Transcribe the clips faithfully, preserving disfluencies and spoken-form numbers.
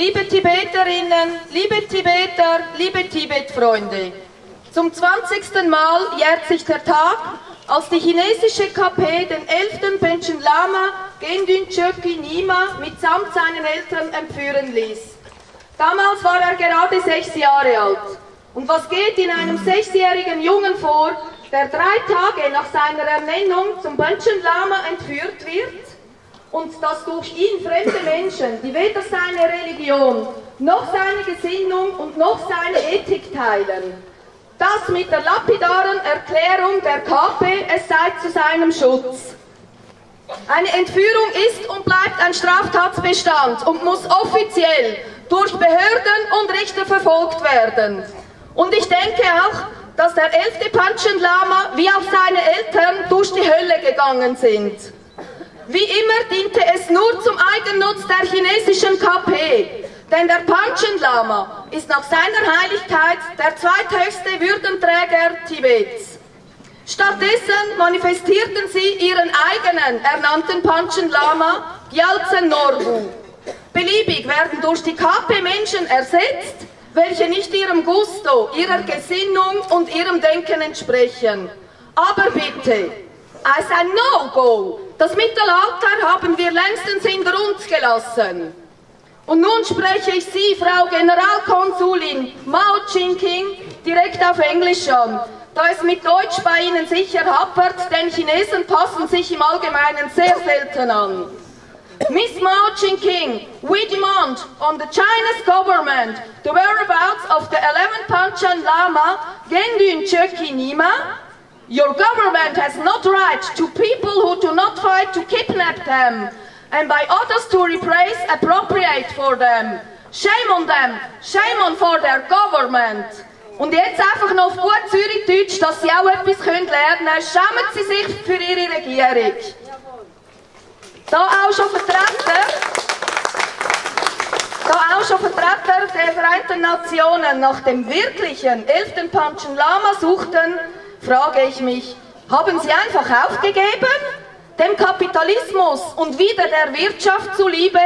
Liebe Tibeterinnen, liebe Tibeter, liebe Tibet-Freunde, zum zwanzigsten Mal jährt sich der Tag, als die chinesische K P den elften Panchen Lama Gendun Chökyi Nyima mitsamt seinen Eltern entführen ließ. Damals war er gerade sechs Jahre alt. Und was geht in einem sechsjährigen Jungen vor, der drei Tage nach seiner Ernennung zum Panchen Lama entführt wird? Und dass durch ihn fremde Menschen, die weder seine Religion, noch seine Gesinnung und noch seine Ethik teilen. Das mit der lapidaren Erklärung der K P, es sei zu seinem Schutz. Eine Entführung ist und bleibt ein Straftatbestand und muss offiziell durch Behörden und Richter verfolgt werden. Und ich denke auch, dass der elfte Panchen Lama wie auch seine Eltern durch die Hölle gegangen sind. Wie immer diente es nur zum Eigennutz der chinesischen K P, denn der Panchen Lama ist nach seiner Heiligkeit der zweithöchste Würdenträger Tibets. Stattdessen manifestierten sie ihren eigenen ernannten Panchen Lama, Gyaltsen Norbu. Beliebig werden durch die K P Menschen ersetzt, welche nicht ihrem Gusto, ihrer Gesinnung und ihrem Denken entsprechen. Aber bitte, als ein No-Go. Das Mittelalter haben wir längstens hinter uns gelassen. Und nun spreche ich Sie, Frau Generalkonsulin Mao Chingking, direkt auf Englisch an, da es mit Deutsch bei Ihnen sicher hapert, denn Chinesen passen sich im Allgemeinen sehr selten an. Miss Mao Chingking, we demand on the Chinese government the whereabouts of the eleventh Panchen Lama, Gendun Chökyi Nyima. Your government has not right to people who do not fight to kidnap them and by others to replace appropriate for them. Shame on them, shame on for their government. Und jetzt einfach noch auf gut Zürichdeutsch, dass Sie auch etwas können lernen. Schämen Sie sich für Ihre Regierung. Da auch schon Vertreter, da auch schon Vertreter der Vereinten Nationen nach dem wirklichen elften Panchen Lama suchten, frage ich mich, haben Sie einfach aufgegeben? Dem Kapitalismus und wieder der Wirtschaft zuliebe?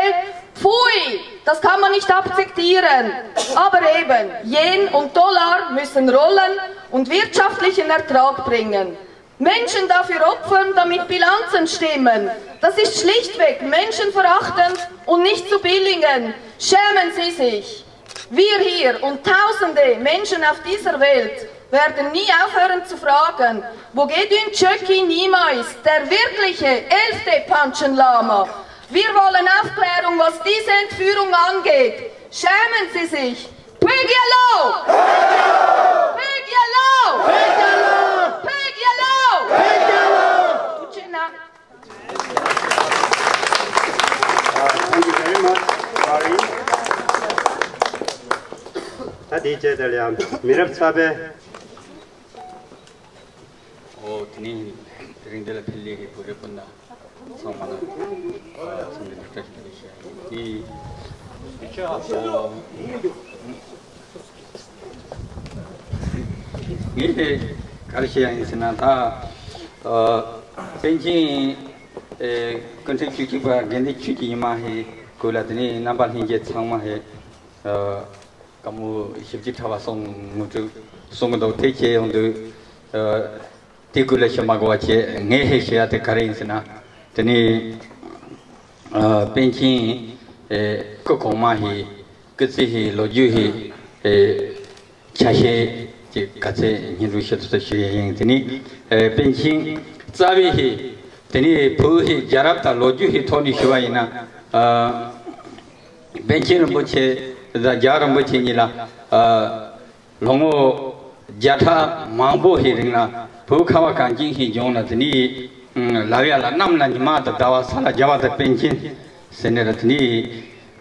Pfui, das kann man nicht akzeptieren. Aber eben, Yen und Dollar müssen rollen und wirtschaftlichen Ertrag bringen. Menschen dafür opfern, damit Bilanzen stimmen, das ist schlichtweg menschenverachtend und nicht zu billigen. Schämen Sie sich. Wir hier und tausende Menschen auf dieser Welt werden nie aufhören zu fragen, wo Gedun Chökyi Nyima ist, der wirkliche elfte Panchen Lama. Wir wollen Aufklärung, was diese Entführung angeht. Schämen Sie sich. Pig yellow! Pig yellow! Pig yellow! Pig yellow! Thank you very much, Maureen. ད་དེའི་རྗེས་དེར་ཡང་མི་རབས་གསར་པའི། ཨོ། དེ་ནས་དེ་རིང་འདི་ལ་ཕེབས་ལས་ཀྱི་བོད་རིགས་སྤུན་ཟླ་ཚང་མ་ལ་འཚམས་འདྲི་བཀྲ་ཤིས་བདེ་ལེགས་ཞུ་ཡ་ཡིན། དེ་ངས་དེ་ག་རེ་བཤད་ཡ་ཡིན་ཟེར་ན། ད་པཎ་ཆེན་སྐུ་ཕྲེང་བཅུ་གཅིག་པ་དགེ་འདུན་ཆོས་ཀྱི་ཉི་མ་ཧེ་སྐོར་ལ། དེ་ནས་རྣམ་པ་ལྷན་རྒྱས་ཚང་མ་ཧེ། བཀའ་མོལ་ཞིབ་ཅིང་ཕྲ་བ་གསུང་ངོ་སྤྲོད་གསུང་གི་འདུག་དེ་བྱས་ཡོང་དུས། ཨ། དེ་སྐོར་ལ་བཤད་མ་དགོས་པ་བྱས། ངས་ཧེ་བཤད་ཡ་དེ་ག་རེ་ཡིན་ཟེར་ན། དེ་ནི། ཨ། པཎ་ཆེན། ཨེ། སྐུ་གོང་མ་ཧེ་སྐུ་ཚེ་ཧེ་ལོ་རྒྱུས་ཧེ། ཨེ། ཆ་ཤས་ཀྱི་ག་ཚད་སྙན་སྒྲོན་ཞུ་ཐུབ་ས་ཞུ་ཡ་ཡིན། དེ་ནི། ཨེ། པཎ་ཆེན་རྩ་བའི་ཧེ། དེ་ནི་བོད་ཧེ་རྒྱལ་རབས་དང་ལོ་རྒྱུས་ཧེ་ཐོག་ནས་ཞུ་བ་ཡིན་ན། ཨ། པཎ་ཆེན་རིན་པོ་ཆེ་དང་རྒྱལ་བ་རིན་པོ་ཆེ་གཉིས་ལ། ཨ། ལོ་ངོ་བརྒྱ་ཕྲག་མང་པོ་ཞིག་རིང་ལ་བོད་ཁ་བ་གངས་ཅན་ཞིག་བྱུང་ལ། དེ་ནས་ལབ་ཡ་ལ་གནམ་ལ་ཉི་མ་དང་ཟླ་བ། ས་ལ་རྒྱལ་བ་དང་པཎ་ཆེན་ཟེར་ནས་ར། དེ་ནས་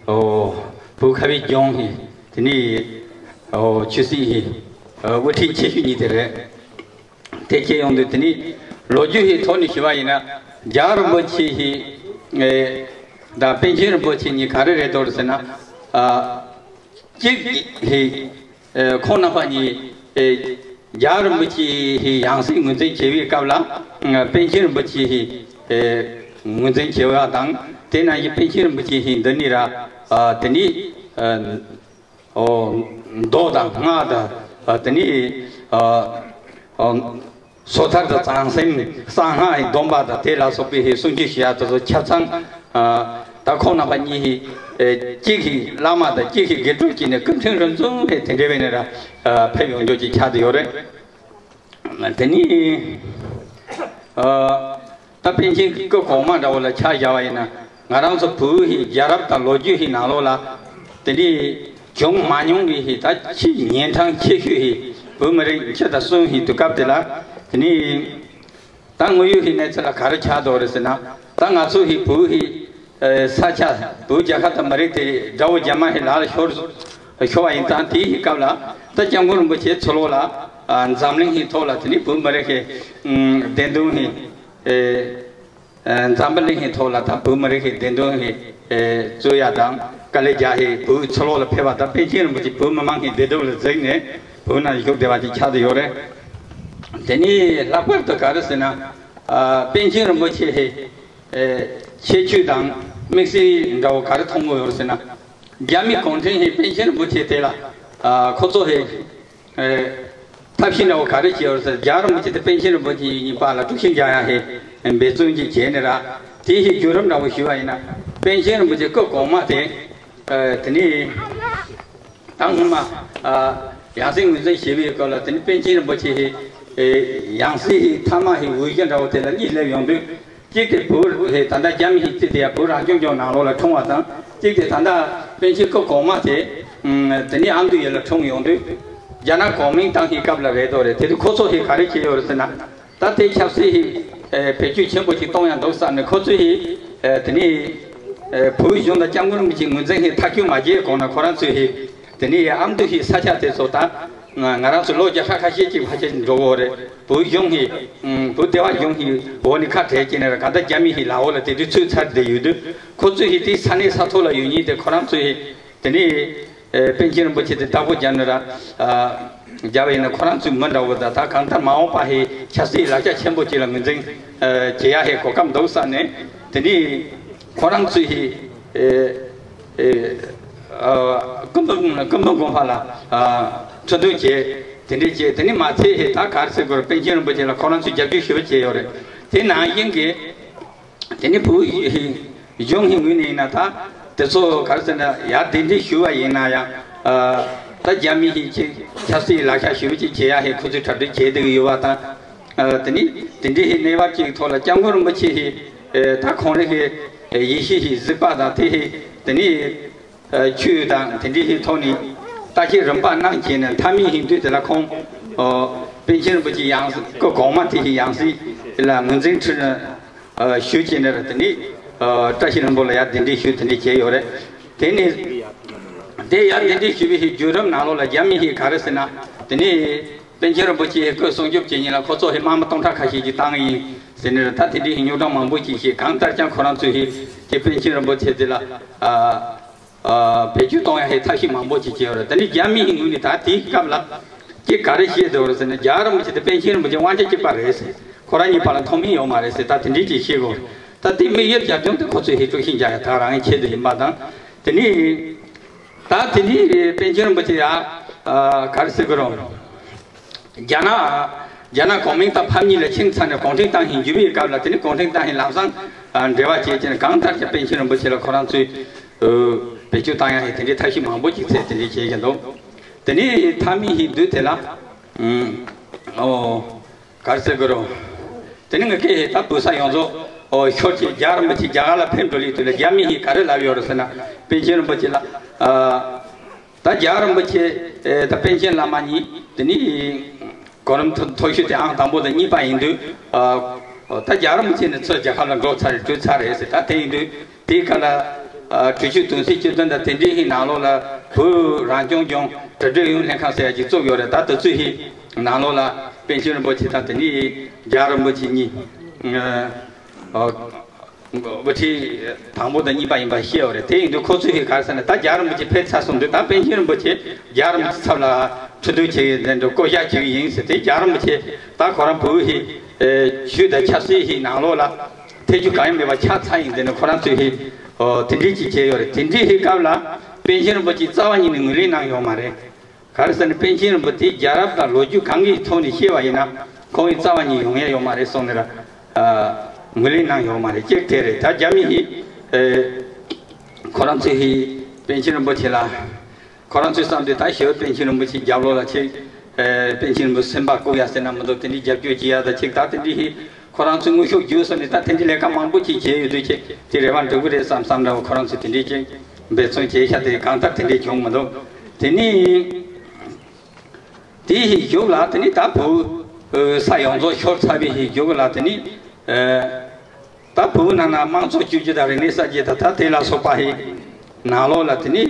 ཨོ་བོད་ཁ་བའི་ལྗོངས་ཞིག། དེ་ནས་ཨོ་ཆོས་སྲིད་ཞིག། ཨོ་དབུ་ཁྲིད་ཆེ་ཤོས་གཉིས་དེ་རེད། དེ་བྱས་ཡོང་དུས་དེ་ནས་ལོ་རྒྱུས་ཞིག་ཐོག་ནས་ཞུ་བ་ཡིན་ན། རྒྱལ་བ་རིན་པོ་ཆེ་ཞིག་ཨེ་དང་པཎ་ཆེན་རིན་པོ་ཆེ་གཉིས་ག་རེ་རེད་འདུག་ཟེར་ན། ཨ། གཅིག་ཧེ། ཨེ། ཁོང་རྣམ་པ་གཉིས། ཨེ། རྒྱལ་བ་རིན་པོ་ཆེ་ཧེ་ཡང་སྲིད་ངོས་འཛིན་བྱེད་པའི་སྐབས་ལ། ཨ། པཎ་ཆེན་རིན་པོ་ཆེ་ཧེ། ཨེ། ངོས་འཛིན་བྱེད་པ་དང་། དེ་ནང་བཞིན་པཎ་ཆེན་རིན་པོ་ཆེ་ཧེ་འདི་ནི་ར། ཨ། དེ་ནི། ཨ་ཨོ་མདོ་དང་སྔགས་དང་། ཨ་དེ་ནི་ཨ་ཨོ་སོ་ཐར་དང་བྱང་སེམས་གསང་སྔགས་ཀྱི་སྡོམ་པ་དང་དེ་ལ་སོགས་པའི་གསུང་ཆོས་ཞུ་ཡ་དེ་ཚོ་ཆ་ཚང་། ཨ་ད་ཁོང་རྣམ་པ་གཉིས་ཀྱིས་ཨེ་གཅིག་གིས་བླ་མ་དང་གཅིག་གིས་དགེ་ཕྲུག་བྱས་ནས་སྐུ་ཕྲེང་རིམ་བྱོན་ནས་དེ་འདྲ་བའི་ནས་ར་ཨ་ཕེབས་ཡོང་རྒྱུ་ཅིག་ཆགས་བསྡད་ཡོད་རེད། དེ་ནི་ཨ་ད་པཎ་ཆེན་སྐུ་གོང་མ་འདྲ་བོ་ལ་ཆ་བཞག་པ་ཡིན་ན། ང་རང་ཚོ་བོད་ཀྱི་རྒྱལ་རབས་དང་ལོ་རྒྱུས་ཀྱི་ནང་ལོགས་ལ་དེ་འདྲའི་བྱུང་མ་མྱོང་བའི་ད་ཆེས་ཉན་ཐང་ཆེ་ཤོས་ཀྱི་བོད་མི་རིགས་ཆེ་དང་གསུམ་ཞིག་དུས་སྐབས་དེ་ལ། དེ་ནི་ད་དངོས་ཡོད་ཀྱི་གནས་ཚུལ་ལ་ག་རེ་ཆགས་འདུག་རེད་ཟེར་ན། ད་ང་ཚོ་ཞིག་བོད་ཀྱི་ས་ཆ་བོད་རྒྱལ་ཁབ་དང་མི་རིགས་དེ་དགྲ་བོ་རྒྱ་དམར་ཞིག་ལག་ལ་ཤོར་ཤོར་བ་ཡིན་ཙང་། དེའི་སྐབས་ལ་ད་སྐྱབས་མགོན་རིན་པོ་ཆེ་ཚུར་ལོག་ལ་ཨ་འཛམ་གླིང་གི་ཐོག་ལ་དེ་ནི་བོད་མི་རིགས་ཀྱི་ཨམ་བདེན་དོན་གྱི་ཨེ་ཨ་འཛམ་བུ་གླིང་གི་ཐོག་ལ་ད་བོད་མི་རིགས་ཀྱི་བདེན་དོན་གྱི་ཨེ་རྩོད་ཡ་དང་དཀའ་ལས་རྒྱག་ཡ་བོད་ཚུར་ལོག་ལ་ཕེབས་པ་དང་། པཎ་ཆེན་རིན་པོ་ཆེ་བོད་མི་མང་གི་བདེ་སྡུག་ལ་གཟིགས་ནས་བོད་ནང་བཞུགས་བསྡད་པ་ཅིག་ཆགས་བསྡད་ཡོད་རེད། དེ་ནི་ལྷག་པར་དུ་ག་རེ་ཟེར་ན། ཨ་པཎ་ཆེན་རིན་པོ་ཆེ་ཨེ་ཁྱད་ཆོས་དང་དམིགས་བསལ་འདྲ་བོ་ག་རེ་མཐོང་གི་ཡོད་རེད་ཟེར་ན། རྒྱ་མི་གུང་ཁྲན་གྱིས་པཎ་ཆེན་རིན་པོ་ཆེ་དེ་ལ་ཨ་ཁོ་ཚོ་ཧེ་ཨེ་ཐབས་ཤེས་འདྲ་བོ་ག་རེ་བྱས་ཡོད་རེད་ཟེར། རྒྱལ་བ་རིན་པོ་ཆེ་དང་པཎ་ཆེན་རིན་པོ་ཆེ་གཉིས་བར་ལ་དཀྲུག་ཤིང་རྒྱག་ཡ་ཧེ་འབད་བརྩོན་ཅིག་བྱས་ནས་ར། དེའི་ཧེ་བརྒྱུད་རིམ་འདྲ་བོ་ཞུས་པ་ཡིན་ན། པཎ་ཆེན་རིན་པོ་ཆེ་སྐུ་གོང་མ་དེ་ཨེ་དེ་ནི་ད་སྔོན་མ་ཨ་ཡང་སྲིད་ངོས་འཛིན་བྱེད་པའི་སྐབས་ལ། དེ་ནི་པཎ་ཆེན་རིན་པོ་ཆེ་ཧེ་ཨེ་ཡང་སྲིད་ཧེ་མཐའ་མ་ཧེ་འོས་གཞི་འདྲ་བོ་དེ་ལ་གཉིས་སླེབས་ཡོང་དུས། གཅིག་དེ་བོད་ཧེ་ད་ལྟ་རྒྱ་མི་ཧེ་གཅིག་དེ་ཡང་བོད་རང་སྐྱོང་ལྗོངས་ནང་ལོགས་ལ་འཁྲུངས་པ་དང་། གཅིག་དེ་ད་ལྟ་པཎ་ཆེན་སྐུ་གོང་མ་དེ་ཨམ་དེ་ནི་ཨ་མདོ་ཡུལ་ལ་འཁྲུངས་ཡོང་དུས། རྒྱ་ནག་གོ་མིན་ཏང་ཧེ་སྐབས་ལ་རེད་དོ་རེད། དེ་དུས་ཁོ་ཚོ་ཧེ་ག་རེ་བྱས་ཡོད་རེད་ཟེར་ན། ད་དེ་ཆབ་སྲིད་ཧེ་ཨེ་བེད་སྤྱོད་ཆེན་པོ་ཞིག་གཏོང་ཡ་འདུག་བསམ་ནས། ཁོ་ཚོས་ཧེ་ཨེ་དེ་ནི་ཨེ་བོད་གཞུང་དང་སྐྱབས་མགོན་རིན་པོ་ཆེ་ངོས་འཛིན་ཧེ་མཐའ་འཁྱོངས་མ་བྱས་གོང་ན། ཁོ་རང་ཚོས་ཧེ་དེ་ནི་ཨ་མདོ་ཧེ་ས་ཆ་དེ་ཚོ་ད་ང་ང་རང་ཚོ་ལོ་བརྒྱ་ཕྲག་ཁ་ཤས་ཅིག་ཕལ་ཆེར་འགྲོ་གི་ཡོད་རེད། བོད་གཞུང་ཧེ་ཨམ་བོད་བདེ་བ་གཞུང་ཧེ་འོག་ནས་ཁ་བྲལ་བྱས་ནས་ར། གང་ལྟར་རྒྱ་མི་ཧེ་ལག་འོག་ལ་དེ་དུས་ཚུད་ཚར་བསྡད་ཡོད་དུས། ཁོ་ཚོས་ཧེ་དེའི་ས་གནས་ས་ཐོག་ལ་ཡོད་མཁན་དེ་ཁོ་རང་ཚོས་ཧེ་དེ་ནི་ཨེ་པཎ་ཆེན་རིན་པོ་ཆེ་དེ་བདག་པོ་རྒྱབ་ནས་ར། ཨ་རྒྱབ་ཡིན་ན་ཁོ་རང་ཚོའི་མི་འདྲ་བོ་དང་། ད་གང་ལྟར་མ་འོངས་པ་ཧེ་ཆབ་སྲིད་ལག་ཆ་ཆེན་པོ་ཅིག་ལ་ངོས་འཛིན་ཨ་བྱེད་ཡ་ཧེ་གོ་སྐབས་འདུག་བསམ་ནས། དེ་ནི་ཁོ་རང་ཚོས་ཧེ་ཨེ་ཨེ་ཨ་སྐུ་འབུམ་སྐུ་འབུམ་དགོན་པ་ལ་ཨ་ཁྲི་འདོན་བྱས། དེ་འདྲས་བྱས། དེ་ནི་མ་ཚད་ཧེ་ད་ག་རེ་ཟེར་དགོས་རེད། པཎ་ཆེན་རིན་པོ་ཆེ་ལ་ཁོ་རང་ཚོས་རྒྱབ་སྐྱོར་ཞེ་པོ་བྱས་ཡོད་རེད། དེ་ནང་བཞིན་གྱི་དེ་ནི་བོད་གཞུང་གི་ངོས་ནས་ཡིན་ན། ད་དེ་ཚོ་ག་རེ་ཟེར་ན། ཡར་གདན་འདྲེན་ཞུས་པ་ཡིན་ན་ཡང་། ཨ་ད་རྒྱ་མི་ཞིག་ཅིག་ཆབ་སྲིད་ལག་ཆ་ཞེ་པོ་ཅིག་བྱེད་ཡ་ཧེ་ཁོ་ཚོས་གྲ་སྒྲིག་བྱས་བསྡད་ཀྱི་ཡོད་པ་དང་། ཨ་དེ་ནི་དེ་འདྲའི་ཧེ་གནས་བབ་ཅིག་གི་ཐོག་ལ་སྐྱབས་མགོན་རིན་པོ་ཆེ་ཧེ་ཨེ་ད་ཁོང་རང་གི་ཡེ་ཤེས་ཧེ་གཟིགས་པ་དང་། དེ་ཧེ་དེ་ནི་ཨ་ཆོས་དང་དེ་འདྲའི་ཧེ་ཐོག་ནས་བརྟག་དཔྱད་རིམ་པ་གནང་བྱས་ནས། མཐའ་མའི་ཧེ་དུས་དེ་ལ་ཁོང་ཨོ་པཎ་ཆེན་རིན་པོ་ཆེ་ཡང་སྲིད་སྐུ་གོང་མ་དེ་ཧེ་ཡང་སྲིད་ལ་ངོས་འཛིན་ཁྲི་ཨ་ཞུ་བྱས་ནས་ར། དེ་ནས་ཨ་བཀྲ་ཤིས་ལྷུན་པོ་ལ་ཡར་གདན་འདྲེན་ཞུས། དེ་འདྲས་བྱས་ཡོད་རེད། དེ་ནས་དེ་ཡར་གདན་འདྲེན་ཞུས་པའི་ཧེ་བརྒྱུད་རིམ་ནང་ལོགས་ལ་རྒྱ་མི་ཧེ་ག་རེ་ཟེར་ན། དེ་ནས་པཎ་ཆེན་རིན་པོ་ཆེ་ཧེ་སྐུ་སྲུང་སྐྱོབ་བྱེད་མཁན་ལ་ཁོ་ཚོ་ཧེ་དམག་མི་སྟོང་ཕྲག་ཁ་ཤས་ཅིག་བཏང་གི་ཡིན་ཟེར་ནས་ར། ད་དེ་འདྲའི་ཧེ་རྙོག་དྲ་མང་པོ་ཅིག་བྱས། གང་ལྟར་ཀྱང་ཁོ་རང་ཚོས་ཧེ་དེ་པཎ་ཆེན་རིན་པོ་ཆེ་དེ་ལ་ཨ་ཨ་བེད་སྤྱོད་གཏོང་ཡ་ཧེ་ཐབས་ཤེས་མང་པོ་ཅིག་བྱས་ཡོད་རེད། དེ་ནི་རྒྱ་མི་ཡི་ངོས་ནས་ད་དེའི་སྐབས་ལ་ཅིག་ག་རེ་བཤད་འདུག་རེད་ཟེར་ན། རྒྱལ་བ་རིན་པོ་ཆེ་དང་པཎ་ཆེན་རིན་པོ་ཆེ་དབང་ཆ་གཅིག་པ་རེད་ཟེར། ཁོ་རང་གཉིས་བར་ལ་མཐུན་མིན་ཡོད་མ་རེད་ཟེར། ད་དེ་འདྲས་ཅིག་བཤད་གོ། ད་དེ་དམིགས་ཡུལ་རྒྱབ་ལྗོངས་དེ་ཁོ་ཚོས་ཧེ་དཀྲུག་ཤིང་རྒྱག་ཡ་ད་རང་གི་ཆེད་དུ་ཡིན་པ་དང་། དེ་ནི་ད་དེ་འདྲའི་པཎ་ཆེན་རིན་པོ་ཆེ་ཡ་ཨ་ག་རེ་ཟེར་གི་རུང་། རྒྱ་ནག་རྒྱ་ནག་གོ་མིན་ཏང་ཕམ་ཉེས་ལ་ཕྱིན་ཚར་ནས་གུང་ཁྲན་ཏང་ཧེ་འགྱུར་བའི་སྐབས་ལ། དེ་ནི་གུང་ཁྲན་ཏང་ཧེ་ལམ་སང་ཨ་འབྲེལ་བ་བྱས་བྱས་ནས། གང་ལྟར་ཀྱང་པཎ་ཆེན་རིན་པོ་ཆེ་ལ་ཁོ་རང་ཚོས་ཨ་བེད་སྤྱོད་བཏང་ཡ་ཧེ་དེ་འདྲའི་ཐབས་ཤེས་མང་པོ་ཅིག་བྱས། དེ་འདྲའི་བྱས་ཀྱི་འདུག། དེ་ནི་མཐའ་མའི་ཧེ་དུས་དེ་ལ་ཨ་ཨོ་ག་རེ་ཟེར་དགོས་རུང་། དེ་ནི་ང་ཁེ་ཧེ་ད་བོད་ས་ཡོངས་རྫོགས་ཨོ་ཤོར་བྱས། རྒྱལ་བ་རིན་པོ་ཆེ་རྒྱ་གར་ལ་ཕེབས་འགྲོ་ལེ་དུས་ལ་རྒྱ་མི་ཧེ་ག་རེ་ལབ་ཡོད་རེད་ཟེར་ན། པཎ་ཆེན་རིན་པོ་ཆེ་ལ་ཨ། ད་རྒྱལ་བ་རིན་པོ་ཆེ་ཨེ་ད་པཎ་ཆེན་བླ་མ་གཉིས་དེ་ནི་གོ་རིམ་མཐོ་མཐོ་ཤོས་དེ་ཨང་དང་པོ་དང་གཉིས་པ་ཡིན་དུས། ཨ་ད་རྒྱལ་བ་རིན་པོ་ཆེ་ནི་ཚུར་རྒྱལ་ཁབ་ལ་འགྲོ་ཚར་རེད། བྲོས་ཚར་རེད་ཟེར། ད་དེ་ཡིན་དུས་དེའི་སྐབས་ལ་ཨ་གྲོས་ཆོད་དོན་ཚན་བཅུ་བདུན་དང་དེ་འདྲའི་ཧེ་ནང་ལོགས་ལ་བོད་རང་སྐྱོང་ལྗོངས་དྲིལ་བསྒྲགས་ཨུ་ཡོན་ལྷན་ཁང་ཟེར་ཡ་ཅིག་བཙུགས་ཡོད་རེད། ད་དེ་ཚོའི་ཧེ་ནང་ལོགས་ལ་པཎ་ཆེན་རིན་པོ་ཆེ་དང་དེ་ནི་རྒྱལ་བ་རིན་པོ་ཆེ་གཉིས་ཨ་དབུ་ཁྲིད་དང་པོ་དང་གཉིས་པ་ཡིན་པ་ཤེས་ཡོད་རེད། དེ་ཡིན་དུས་ཁོ་ཚོས་ཧེ་ག་རེ་ཟེར་ན། ད་རྒྱལ་བ་རིན་པོ་ཆེ་ཕེབས་ཚར་སོང་དུས། ད་པཎ་ཆེན་རིན་པོ་ཆེ་རྒྱལ་བ་རིན་པོ་ཆེ་ཚབ་ལ་ཁྲི་འདོན་བྱེད་ཡོད་དེ་འདྲ་བསྐོ་བཞག་བྱེད་ཀྱི་ཡིན་ཟེར་ཏེ། རྒྱལ་བ་རིན་པོ་ཆེ་ད་ཁོ་རང་བོད་ཧེ་ཨེ་ཆོས་དང་ཆབ་སྲིད་ཧེ་ནང་ལོགས་ལ་ཐེ་ཇུས་གང་ཡང་མེད་པ་ཆགས་ཚར་ཡིན་ཟེར་ནས་ཁོ་རང་ཚོས་ཧེ་ཨོ་དེ་འདྲས་ཅིག་བྱས་ཡོད་རེད། དེ་འདྲའི་ཧེ་སྐབས་ལ་ པཎ་ཆེན་རིན་པོ་ཆེ་རྩ་བ་ཉིད་ནས་ངོས་ལེན་གནང་ཡོད་མ་རེད། ག་རེ་ཟེར་ན་པཎ་ཆེན་རིན་པོ་ཆེ་རྒྱལ་རབས་དང་ལོ་རྒྱུས་གང་གི་ཐོག་ནས་བཤད་པ་ཡིན་ན་ཁོང་གིས་རྩ་བ་ཉིད་ཡོང་ཡ་ཡོད་མ་རེད་གསུངས་ནས་ར། ཨ། ངོས་ལེན་གནང་ཡོད་མ་རེད། གཅིག་དེ་རེད། ད་རྒྱ་མི་ཡིས་ཨེ་ཁོ་རང་ཚོས་ཧི་པཎ་ཆེན་རིན་པོ་ཆེ་ལ། ཁོ་རང་ཚོའི་བསམ་དོན་ད་ཞི་བའི་པཎ་ཆེན་རིན་པོ་ཆེའི་རྒྱབ་ལོགས་ལ་ཆེ། ཨེ་པཎ་ཆེན་རིན་པོ་ཆེ་སེམས་པ་བཀུག་ཡ་ཟེར་ན་མི་འདུག་དེ་འདྲའི་རྒྱབ་སྐྱོར་བྱེད་ཡ་ད་ཅིག་ད་དེ་འདྲའི་ཧི་ཁོ་རང་ཚོའི་དངོས་ཤུགས་བརྒྱུད་སོང་ནས་ད་དེ་འདྲའི་ལས་ཀ་མང་པོ་ཅིག་བྱས་ཡོད་དུས་ཆེ་དེ་རེ་བ་འགྲུབ་གི་རེད་བསམ་བསམ་འདྲ་བོ་ཁོ་རང་ཚོས་དེ་འདྲའི་ཅིག་འབད་བརྩོན་བྱས་ཤག་དེ་གང་ལྟར་དེ་འདྲའི་བྱུང་མི་འདུག་དེ་ནི། དེའི་ཞིག་གཞུག་ལ་དེ་ནི་ད་བོད་ས་ཡོངས་རྫོགས་ཤོར་ཚར་བའི་ཞིག་གཞུག་ལ་དེ་ནི་ད་བོད་ནང་ན་དམངས་གཙོ་བཅོས་བསྒྱུར་དང་རིག་གནས་གསར་བརྗེ་དང་ད་དེ་ལ་སོགས་པ་ཞིག་ནང་ལོགས་ལ་དེ་ནི་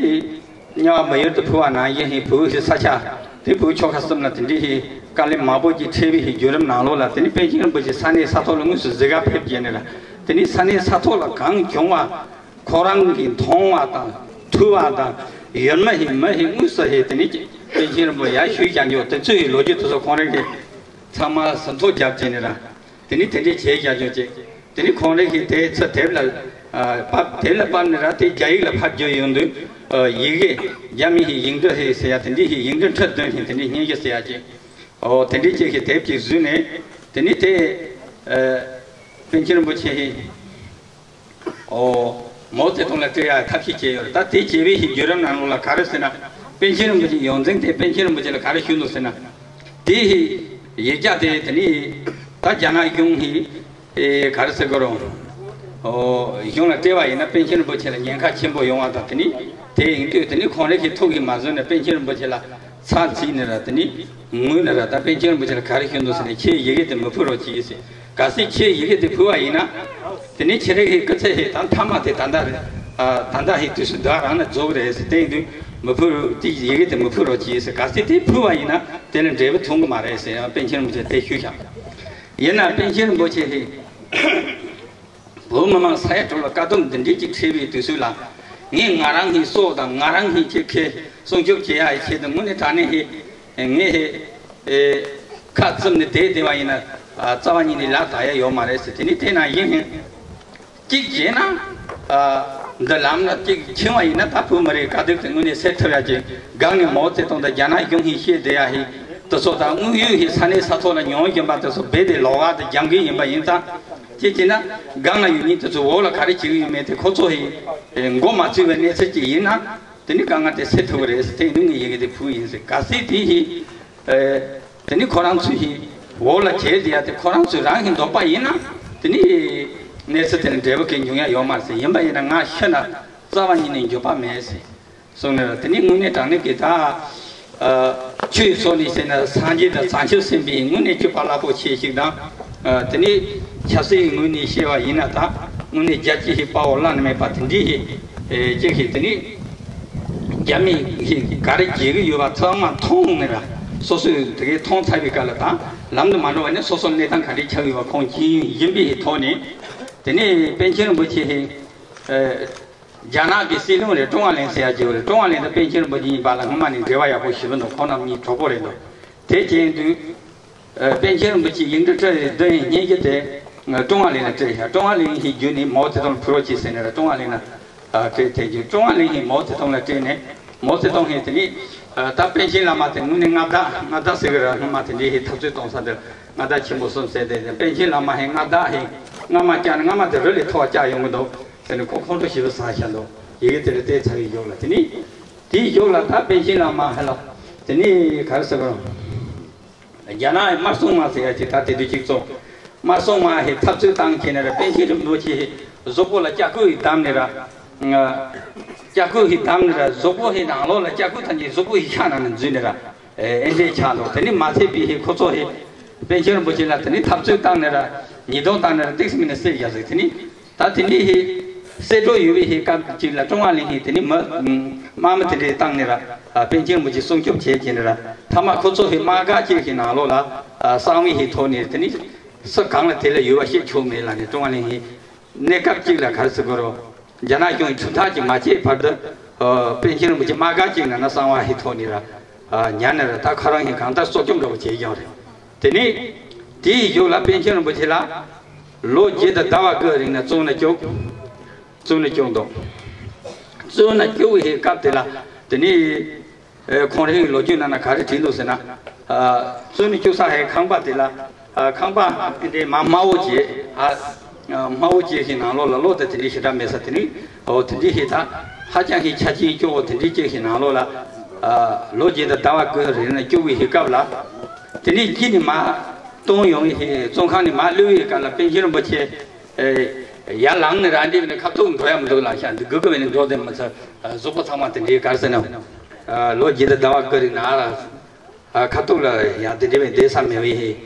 དམྱལ་བ་མི་ཡུལ་དུ་འཕུར་བ་ནང་བཞིན་ཞིག་བོད་ཞིག་ས་ཆ་དེ་བོད་ཆོལ་ཁ་གསུམ་ལ་དེ་འདྲའི་ཞིག་དཀའ་ལས་མང་པོ་ཅིག་འཕྲད་པའི་ཞིག་བརྒྱུད་རིམ་ནང་ལོགས་ལ་དེ་ནི་པཎ་ཆེན་རིན་པོ་ཆེ་ས་གནས་ས་ཐོག་ལ་དངོས་སུ་གཟིགས་ག་ཕེབས་རྗེས་ནས་ལ་དེ་ནི་ས་གནས་ས་ཐོག་ལ་གང་བྱུང་བ། ཁོ་རང་གིས་མཐོང་བ་དང་ཐོས་པ་དང་ཡོད་མ་ཧེ་མ་ཧེ་དངོས་སུ་ཧེ་དེ་ནི་པཎ་ཆེན་རིན་པོ་ཡར་ཞུས་བཞག་འཇོག་དེ་ཚོ་ཡི་ལོ་རྒྱུས་དེ་ཚོ་ཁོང་རང་གིས་ཚང་མ་ཟིན་ཐོ་བརྒྱབ་བྱས་ནས་ར་དེ་ནི་དེ་འདྲས་བྱས་བཞག་འཇོག་ཅིག་དེ་ནི་ཁོང་རང་གིས་དེ་ཚོ་དེབ་ལ་ཕབ་དེབ་ལ་ཕབ་ནས་ར་དེ་རྒྱ་ཡིག་ལ་ཕབ་རྒྱུ་ཡོང་དུས་ཡི་གེ་རྒྱ་མི་ཧེ་ཡིག་འབྲུ་ཧེ་ཟེར་ཡ་དེ་འདྲས་ཧེ་ཡིག་འབྲུ་ཁྲི་བདུན་ཧེ་དེ་འདྲས་སྙན་ཞུ་ཟེར་ཡ་ཅིག་ཨོ་དེ་འདྲས་ཅིག་ཧེ་དེབ་ཅིག་བཟོས་ནས་དེ་ནི་དེ་པཎ་ཆེན་རིན་པོ་ཆེ་ཧེ། ཨོ། མའོ་ཙེ་ཏུང་ལ་སྤྲད་ཡག་ཐབས་ཤེས་བྱས་ཡོད་རེད། ད་དེ་བྱས་པའི་ཞིག་བརྒྱུད་རིམ་ནང་ལོགས་ལ་ག་རེ་ཟེར་ན། པཎ་ཆེན་རིན་པོ་ཆེ་ཡོངས་འཛིན་དེ་པཎ་ཆེན་རིན་པོ་ཆེ་ལ་ག་རེ་ཞུས་འདུག་ཟེར་ན། དེ་ཡི་ཡིག་ཆ་དེ་དེ་ནི་ད་རྒྱ་ནག་གཞུང་གི་ཨེ་ག་རེ་ཟེར་དགོས་རུང་། ཨོ་གཞུང་ལ་སྤྲད་པ་ཡིན་ན་པཎ་ཆེན་རིན་པོ་ཆེ་ལ་ཉེན་ཁ་ཆེན་པོ་ཡོང་བ་དང་དེ་ནི་དེ་ཡིན་དུས་དེ་ནི་ཁོང་རང་གི་ཐུགས་ཀྱིས་མ་བཟོད་ནས་པཎ་ཆེན་རིན་པོ་ཆེ་ལ། ཚར་ཚིག་ནི་ར་དེ་ནི་ངུས་ནི་ར་ད་པཎ་ཆེན་རིན་པོ་ཆེ་ལ་ག་རེ་ཞུས་འདུག་ཟེར་ནས་ཁྱེད་ཡི་གེ་དེ་མི་ཕུལ་རོགས་གྱིས་ཟེར། གལ་སྲིད་ཁྱེད་ཡི་གེ་དེ་ཕུལ་བ་ཡིན་ན། དེ་ནི་ཁྱེད་རང་གི་སྐུ་ཚེ་ཧེ་དང་མཐའ་མ་དེ་ད་ལྟ་རེད། ད་ལྟ་ཧེ་དུས་སུ་ཟླ་རང་ནས་རྫོགས་རེད་ཟེར་དེ་ཡིན་དུས་མི་ཕུལ་དེ་ཡི་གེ་དེ་མི་ཕུལ་རོགས་གྱིས་ཟེར། གལ་སྲིད་དེ་ཕུལ་བ་ཡིན་ན་དེ་ལ་འབྲས་བུ་ཐོན་གི་མ་རེད་ཟེར་ཡང་པཎ་ཆེན་རིན་པོ་ཆེ་དེ་ཞུས་ཤག་ཡིན་ན་པཎ་ཆེན་རིན་པོ་ཆེ་ཧེ། བོད་མི་མང་ས་ཡ་དྲུག་ལ་དཀའ་སྡུག་འདི་འདྲའི་ཅིག་འཕྲད་པའི་དུས་ཚོད་ལ། ངས་ང་རང་གི་སྲོག་དང་ང་རང་གི་ཅིག་ཁེ་སྲུང་སྐྱོབ་བྱེད་ཡ་ཡི་ཆེད་དུ་དངོས་གནས་དྲང་གནས་ཧེ། ངས་ཧེ། ཨེ། ཁ་བཙུམ་ནས་བསྡད་བསྡད་པ་ཡིན་ན། རྩ་བ་ཉིད་ནས་ལག་བསྟར་ཡ་ཡོད་མ་རེད་ཟེར་དེ་ནི་དེ་ན་ཡིན་ཧེ། གཅིག་བྱས་ན། འདི་ལམ་ལ་གཅིག་ཕྱིན་པ་ཡིན་ན་ད་བོད་མི་རིགས་དཀའ་སྡུག་དེ་དངོས་གནས་སེལ་ཐུབ་ཡ་ཅིག་སྒང་ནས་མའོ་ཙེ་ཏུང་དང་རྒྱ་ནག་གཞུང་ཧེ་བཤད་བསྡད་ཡ་ཧེ། དེ་ཚོ་དང་དངོས་ཡོད་ཧེ་ས་གནས་ས་ཐོག་ལ་མྱོང་བཞིན་པ་དེ་ཚོ་རྦད་དེ་ལོགས་ཀ་དེ་སྦྱང་གི་ཡིན་པ་ཡིན་ཙང་། ཅི་བྱས་ན་སྒང་ལ་ཡོད་མཁན་དེ་ཚོ་འོག་ལ་ག་རེ་བྱེད་ཀྱི་ཡོད་མེད་དེ་ཁོ་ཚོ་ཡི་མགོ་མ་ཚོས་པའི་གནས་ཚུལ་ཅིག་ཡིན་ན་དེ་ནི་དཀའ་ངལ་དེ་སེལ་ཐུབ་ཀྱི་རེད་ཟེར་དེ་ཡིན་དུས་ངས་ཡི་གེ་དེ་ཕུལ་ཡིན་ཟེར། གལ་སྲིད་དེ་ཡི་དེ་ནི་ཁོ་རང་ཚོ་ཡི་འོག་ལ་བྱས་དེ་ཡ་དེ་ཁོ་རང་ཚོས་རང་གི་འདོད་པ་ཡིན་ན་དེ་ནི་གནས་ཚུལ་དེ་ནི་འབྲས་བུ་གི་འབྱུང་ཡ་ཡོད་མ་རེད་ཟེར། ཡིན་པ་ཡིན་ན་ང་ཤི་ན་རྩ་བ་ཉིད་ནས་འགྱོད་པ་མེད་ཟེར། གསུངས་ནས་དེ་ནི་དངོས་གནས་དྲང་གནས་ཀྱི་ད། ཆོས་སོགས་ནས་བཤད་ན་སངས་རྒྱས་དང་བྱང་ཆུབ་སེམས་དཔའི་དངོས་གནས་སྤྱོད་པ་རླབས་པོ་ཆེ་ཞིག་དང་། དེ་ནི་ཆབ་སྲིད་ཀྱི་ངོས་ནས་བཤད་པ་ཡིན་ན་ད་དངོས་གནས་རྒྱལ་གཅེས་ཤིག་དཔའ་བོ་བླ་ན་མེད་པ་དེ་འདྲའི་ཞིག་ཅིག་ཞིག་དེ་ནི་རྒྱ་མི་ཞིག་ག་རེ་བྱེད་ཀྱི་ཡོད་པ་ཚང་མ་མཐོང་ནས་ར་སོ་སོས་དེ་གའི་མཐོང་ཚར་བའི་སྐབས་ལ་ད་ལམ་དུ་མ་འགྲོ་བ་ནི་སོ་སོ་གནས་སྟངས་ག་འདྲའི་ཆགས་ཡོད་པ་ཁོང་མཁྱེན་ཡིན་པའི་ཐོག་ནས་དེ་ནི་པཎ་ཆེན་རིན་པོ་ཆེ་ཞིག་རྒྱ་ནག་གི་སྲིད་བློན་རེད། ཀྲུང་ཧྭ་གླིང་ཟེར་ཡ་ཅིག་ཡོད་རེད། ཀྲུང་ཧྭ་གླིང་དང་པཎ་ཆེན་རིན་པོ་ཆེ་གཉིས་བར་ལ་སྔོན་མ་ནས་འབྲེལ་བ་ཡག་པོ་ཞེ་པོ་འདུག་ཁོང་རྣམ་གཉིས་གྲོགས་པོ་རེད་འདུག་དེ་བྱས་དུས། ཨ། པཎ་ཆེན་རིན་པོ་ཆེ་ཡིག་འབྲུ་ཁྲི་བདུན་ཡི་སྙན་ཞུ་དེ། ཀྲུང་ཧྭ་གླིང་ལ་སྤྲད་ཤག་ཀྲུང་ཧྭ་གླིང་གིས་བརྒྱུད་ནས་མའོ་ཙེ་ཏུང་ལ་ཕུལ་རོགས་གྱིས་ཟེར་ནས་ར་ཀྲུང་ཧྭ་གླིང་ལ། ཨ། སྤྲད་དེ་བརྒྱུད་ཀྲུང་ཧྭ་གླིང་གིས་མའོ་ཙེ་ཏུང་ལ་སྤྲད་ནས་མའོ་ཙེ་ཏུང་གིས་དེ་ནས། ཨ། ད་པཎ་ཆེན་བླ་མ་དེ་དངོས་གནས་མངའ་བདག་མངའ་བདག་ཟེར་གི་ར་སྔོན་མ་དེ་འདྲའི་ཧེ་འཐབ་རྩོད་གཏོང་ས་དེར་མངའ་བདག་ཆེན་པོ་གསུམ་ཟེར་ཏེ་པཎ་ཆེན་བླ་མ་ཧེ་མངའ་བདག་ཧེ་སྔ་མ་བཅག་ན་སྔ་མ་དེ་རི་ལས་མཐོ་བ་བཅག་ཡོང་གི་འདུག་ཟེར་ནས་ཁོ་ཁོང་ཁྲོ་ཞེ་པོ་ཟ་བཞག་འདུག་ཡི་གེ་དེ་ལ་བལྟས་ཚར་བའི་ཡོག་ལ་དེ་ནས། དེའི་ཡོག་ལ་ད་པཎ་ཆེན་བླ་མ་ཧེ་ལ་དེ་ནས་ག་རེ་ཟེར་དགོས་རེད། རྒྱ་ནག་གི་དམར་སྲུང་དམག་ཟེར་ཡ་ཅིག་ད་དེ་དུས་གཅིག་ཚོ། དམར་སྲུང་དམག་ཧེ་འཐབ་རྩོད་བཏང་བྱས་ནས་ར་པཎ་ཆེན་རིན་པོ་ཆེ་ཧེ་གཟུགས་པོ་ལ་ལྕགས་སྐུད་ཧེ་བསྡམས་ནས་ར། ལྕགས་སྐུད་ཧེ་བསྡམས་ནས་ར་གཟུགས་པོ་ཧེ་ནང་ལོགས་ལ་ལྕགས་སྐུད་ཐམས་ཅད་གཟུགས་པོ་ཧེ་ཤ་ནང་ནས་འཛུལ་ནས་ར། ཨེ་འདྲས་ཆགས་འདུག་དེ་ནི་མ་ཚད་པའི་ཧེ་ཁོ་ཚོ་ཧེ། པཎ་ཆེན་རིན་པོ་ཆེ་ལ་དེ་ནི་འཐབ་རྩོད་བཏང་ནས་ར། ཉེས་རྡུང་བཏང་ནས་ར་ཏིག་སི་མིན་ནས་བསད་བཞག་ཟིག་དེ་ནི། ད་དེ་འདྲའི་ཧེ། གསལ་སྒྲོག་ཡོད་པའི་ཧེ་སྐབས་ཅིག་ལ་ཀྲུང་ཧྭ་གླིང་ཧེ་དེ་ནི་མི། དམག་མི་དེ་འདྲས་བཏང་ནས་ར། པཎ་ཆེན་རིན་པོ་ཆེ་སྲུང་སྐྱོབ་བྱས་བྱས་ནས་ར། མཐའ་མ་ཁོ་ཚོ་ཧེ་དམག་སྒར་གཅིག་གི་ནང་ལོགས་ལ། གསང་བའི་ཧེ་ཐོག་ནས་དེ་ནི། སུ་གང་ལ་དེ་ལ་ཡོད་པ་བཤད་ཆོག་མེད་ལ་ནི་ཀྲུང་ཧྭ་གླིང་ཧེ། གནས་སྐབས་གཅིག་ལ་ག་རེ་ཟེར་དགོས་རོ། རྒྱ་ནག་གཞུང་གིས་གྲུབ་མཐའ་ཅིག་མ་བྱས་བར་དུ། པཎ་ཆེན་རིན་པོ་ཆེ་དམག་སྒར་གཅིག་ནང་ན་གསང་བ་ཧེ་ཐོག་ནས་ར། ཉར་ནས་ར་ད་ཁོ་རང་ཧེ་གང་ལྟར་སྲོག་སྐྱོབ་འདྲ་བོ་བྱས་ཀྱང་རེད། དེ་ནས། དེའི་གཞུག་ལ་པཎ་ཆེན་རིན་པོ་ཆེ་ལ། ལོ་བརྒྱད་དང་ཟླ་བ་དགུའི་རིང་ལ་བཙོན་ལ་བཅུག་བཙོན་ལ་བཅུག་འདུག་བཙོན་ནང་བཅུག་པའི་སྐབས་དེ་ལ་དེ་ནས་ཨེ་ཁོང་རང་གི་ལོ་རྒྱུས་ནང་ན་ག་རེ་བྲིས་འདུག་ཟེར་ན། ཨ་བཙོན་ནས་བཅུག་ས་ཧེ་ཁང་པ་དེ་ལ་ཨ་ཁང་པ་དེ་འདྲའི་མ་དམའ་བོ་བྱས། ཨ་དམའ་བོ་བྱས་ཤིང་ནང་ལོགས་ལ་གློག་དང་དེ་འདྲའི་ཞེ་དྲག་མེད་ས་དེ་ནས། འོ་དེ་འདྲའི་ཞིག་ད་ཧ་ཅང་ཞིག་ཆ་རྐྱེན་སྐྱོ་བོ་དེ་འདྲའི་བྱས་ཤིང་ནང་ལོགས་ལ་ཨ་ལོ་བརྒྱད་དང་ཟླ་བ་དགུ་རིང་ལ་བཅུག་པའི་སྐབས་ལ། དེ་ནས་གཅིག་ནས་མར་གཏོང་ཡོང་བའི་བཙོན་ཁང་ནས་མར་གློད་པའི་སྐབས་ལ་པཎ་ཆེན་རིན་པོ་ཆེ། ཨེ། ཡར་ལངས་ནས་རང་འདི་བས་ནས་ཁ་ཐུག་འགྲོ་ཡ་མི་འདུག་ལ་ཤག་འདི་སྒུག་གི་བས་ནས་འགྲོ་དེ་མི་ཚར། གཟུགས་པོ་ཚང་མ་དེ་འདྲའི་ག་རེ་ཟེར་ན། ལོ་བརྒྱད་དང་ཟླ་བ་དགུ་རིང་ན་ཨ་ཁ་ཐུག་ལ་ཡང་དེ་འདྲའི་བས་བསྡད་ས་མེད་པའི་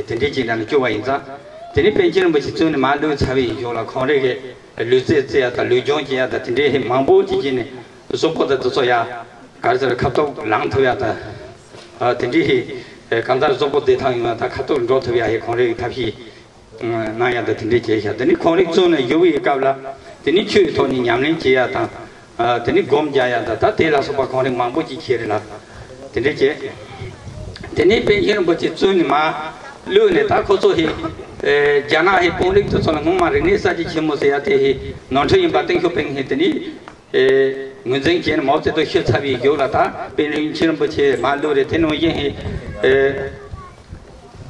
དེ་འདྲའི་ཅིག་ནང་ནས་བཅུག་པ་ཡིན་ཙང་། དེ་ནས་པཎ་ཆེན་རིན་པོ་ཆེ་བཙོན་ནས་མར་གློད་ཚར་བའི་ཞོར་ལ་ཁོང་རང་གི་ལུས་རྩལ་རྩེ་ཡ་དང་ལུས་སྦྱོང་བྱེད་ཡ་དང་དེ་འདྲའི་མང་པོ་ཅིག་བྱས་ནས་གཟུགས་པོ་དང་དེ་ཚོ་ཡ་ག་རེ་ཟེར་ཁ་ཐུག་ལངས་ཐུབ་ཡ་དང་། དེ་འདྲའི་གང་ལྟར་གཟུགས་པོ་བདེ་ཐང་ཡོང་ཡ་དང་ཁ་ཐུག་འགྲོ་ཐུབ་ཡ་ཧེ་ཁོང་རང་གི་ཐབས་ཤེས། གནང་ཡག་དང་དེ་འདྲས་བྱས་ཤག་དེ་ནི་ཁོང་རང་བཙོན་ནས་གཡུག་པའི་སྐབས་ལ་དེ་ནི་ཆོས་ཀྱི་ཐོག་ནས་ཉམས་ལེན་བྱེད་ཡག་དང་། ཨ་དེ་ནི་སྒོམ་རྒྱག་ཡག་དང་ད་དེ་ལ་སོགས་པ་ཁོང་རང་མང་པོ་ཅིག་བྱས་རེད་ལ། དེ་འདྲས་བྱས། དེ་ནི་པཎ་ཆེན་རིན་པོ་ཆེ་བཙོན་ནས་མར་གློད་ནས་ད་ཁོ་ཚོ་ཧེ། ཨེ་རྒྱ་ནག་ཧེ་དཔོན་རིགས་དེ་ཚོ་ལ་སྔོན་མ་རིག་གནས་གསར་བརྗེ་ཆེན་མོ་ཟེར་ཡག་དེ་ཧེ་ནོར་འཁྲུལ་ཡིན་པ་ཏེང་ཞའོ་ཕིང་ཧེ་དེ་ནི། ཨེ་ངོས་འཛིན་བྱས་ནས་མའོ་ཙེ་ཏུང་ཤི་ཚར་བའི་རྒྱུགས་ལ་ད་པཎ་ཆེན་རིན་པོ་ཆེ་མར་གློད་རེད། དེ་ནང་བཞིན་ཧེ། ཨེ།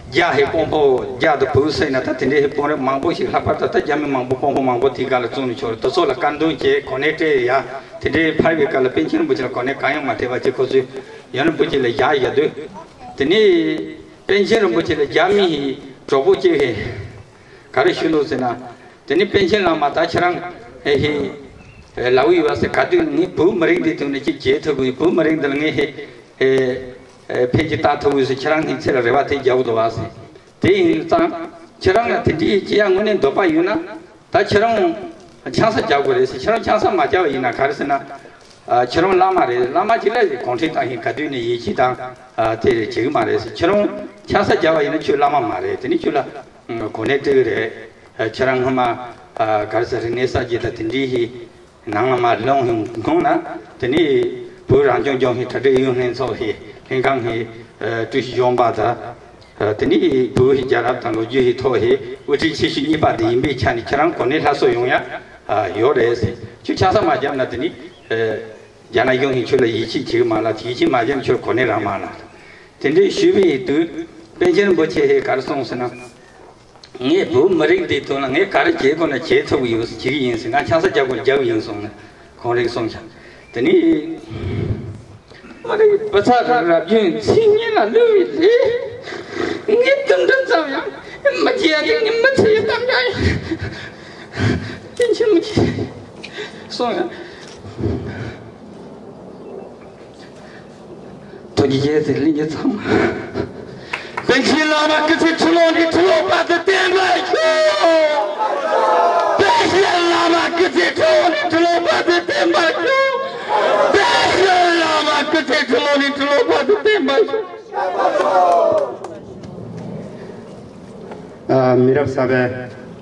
རྒྱ་ཧེ་དཔོན་པོ་རྒྱ་དང་བོད་ཟེར་ན་ད་དེ་འདྲའི་ཧེ་དཔོན་རིགས་མང་པོ་ཞིག་ལྷག་པར་དུ་ད་རྒྱ་མི་མང་པོ་དཔོན་པོ་མང་པོ་དེའི་སྒང་ལ་བཙོན་ནས་ཆོག་རེད། དེ་ཚོ་ལ་དཀར་འདོན་བྱས་གོ་གནས་སྤྲད་ཡ་དེ་འདྲའི་ཕར་བའི་སྐབས་ལ་པཎ་ཆེན་རིན་པོ་ཆེ་ལ་གོ་གནས་གང་ཡང་མ་སྤྲད་པ་བྱས་ཁོ་ཚོས་ཡང་རིན་པོ་ཆེ་ལ་བཞག་བཞག་དུས། དེ་ནས་པཎ་ཆེན་རིན་པོ་ཆེ་ལ་རྒྱ་མི་ཧེ་གྲོགས་པོ་གཅིག་ཧེ་ག་རེ་ཞུས་འདུག་ཟེར་ན། དེ་ནས་པཎ་ཆེན་བླ་མ་ད་ཁྱེད་རང་ཧེ་ཧེ་ལབ་ཡོད་པ་ཟེར། ག་དུས་ངས་བོད་མི་རིགས་འདི་ཐོག་ནས་ཅིག་བྱེད་ཐུབ་ཀྱི་ཡོད། བོད་མི་རིགས་འདི་ལ་ངས་ཧེ་ཧེ་ཕན་ཅིག་བཏགས་ཐུབ་ཀྱི་ཡོད་ཟེར། ཁྱེད་རང་གི་ཚེ་ལ་རེ་བ་དེ་རྒྱག་གི་འདུག་བ་ཟེར། དེ་ཡིན་ཙང་ཁྱེད་རང་ལ་དེ་འདྲའི་བྱེད་ཡ་དངོས་གནས་འདོད་པ་ཡོད་ན་ད་ཁྱེད་རང་ཆང་ས་རྒྱག་དགོས་རེད་ཟེར། ཁྱེད་རང་ཆང་ས་མ་རྒྱག་པ་ཡིན་ན་ག་རེ་ཟེར་ན། ཨ་ཁྱེད་རང་བླ་མ་རེད། བླ་མ་ཅིག་ལ་གུང་ཁྲན་ཏང་ཡིན་ག་དུས་ནས་ཡིད་ཆེས་དང་ཨ་དེ་རེད་བྱེད་གི་མ་རེད་ཟེར། ཁྱེད་རང་ཆང་ས་རྒྱག་པ་ཡིན་ན་ཁྱོད་བླ་མ་མ་རེད། དེ་ནི་ཁྱོད་ལ་གོ་གནས་སྤྲད་གི་རེད། ཨ་ཁྱེད་རང་སྔོན་མ་ཨ་ག་རེ་ཟེར་རིག་གནས་གསར་བརྗེ་དང་དེ་འདྲའི་ཧི་ནང་ལ་མ་ལོང་ཧི་ཁོང་ན་དེ་ནི་བོད་རང་སྐྱོང་ལྗོངས་ཧི་གྲ་སྒྲིག་ཨུ་ཡོན་ལྷན་ཚོགས་ཧི་ལྷན་ཁང་ཧི་ཨ་ཀྲུའུ་ཞི་གཞོན་པ་དང་། དེ་ནི་བོད་ཀྱི་རྒྱལ་རབས་དང་ལོ་རྒྱུས་ཀྱི་ཐོག་ཧེ་དབུ་ཁྲིད་ཆེ་ཤོས་གཉིས་པ་དེ་ཡིན་པའི་ཆ་ནས་ཁྱེད་རང་གོ་གནས་སླར་གསོ་ཡོང་ཡ་ཡོད་རེད་ཟེར། ཁྱོད་ཆང་ས་མ་བརྒྱབ་ན་དེ་ནི་རྒྱ་ནག་གཞུང་གིས་ཁྱོད་ལ་ཡིད་ཆེས་བྱེད་ཀྱི་མ་ལ། ཡིད་ཆེས་མ་བརྒྱབ་ན་ཁྱོད་གོ་གནས་རག་མ་ལ། དེ་འདྲའི་ཞུས་པའི་དུས་པཎ་ཆེན་རིན་པོ་ཆེ་ཧེ་ག་རེ་གསུངས་ཟེར་ན། ངས་བོད་མི་རིགས་འདིའི་དོན་ལ་ངས་ག་རེ་བྱེད་དགོས་ན་བྱེད་ཐུབ་ཀྱི་ཡོད་ཟེར། བྱེད་ཀྱི་ཡིན་ཟེར། ང་ཆང་ས་རྒྱག་དགོས་ན་རྒྱག་གི་ཡིན་གསུངས་ནས་ཁོང་རང་གསུངས་ཤག་དེ་ནི། མ་རེད། བུ་ཚ་རབ་བརྗོད་མཚན་སྙན་ལ་བསླུ་བའི་ལས། ངས་དུམ་གྲ་ཙམ་ཡང་མི་བྱེད་ཡ་དེ་ངས་མི་ཚེ་ཡི་དམ་བཅའ་ཡིན། དེ་ཕྱིར་མི་བྱེད་གསུངས་ཡང་། ཐུགས་རྗེ་ཆེ་ཟེར་ལྷན་རྒྱས་ཚང་མ། པཎ་ཆེན་བླ་མ་སྐུ་ཚེ་ཁྲི་ལོ་ནས་ཁྲི་ལོ་བར་དུ་བརྟན་པར་ཤོག་པཎ་ཆེན་བླ་མ་སྐུ་ཚེ་ཁྲི་ལོ་ནས་ཁྲི་ལོ་བར་དུ་བརྟན་པར་ཤོག་པཎ་ཆེན་བླ་མ་སྐུ་ཚེ་ཁྲི་ལོ་ནས་ཁྲི་ལོ་བར་དུ་བརྟན་པར་ཤོག་ཨ། མི་རབས་གསར་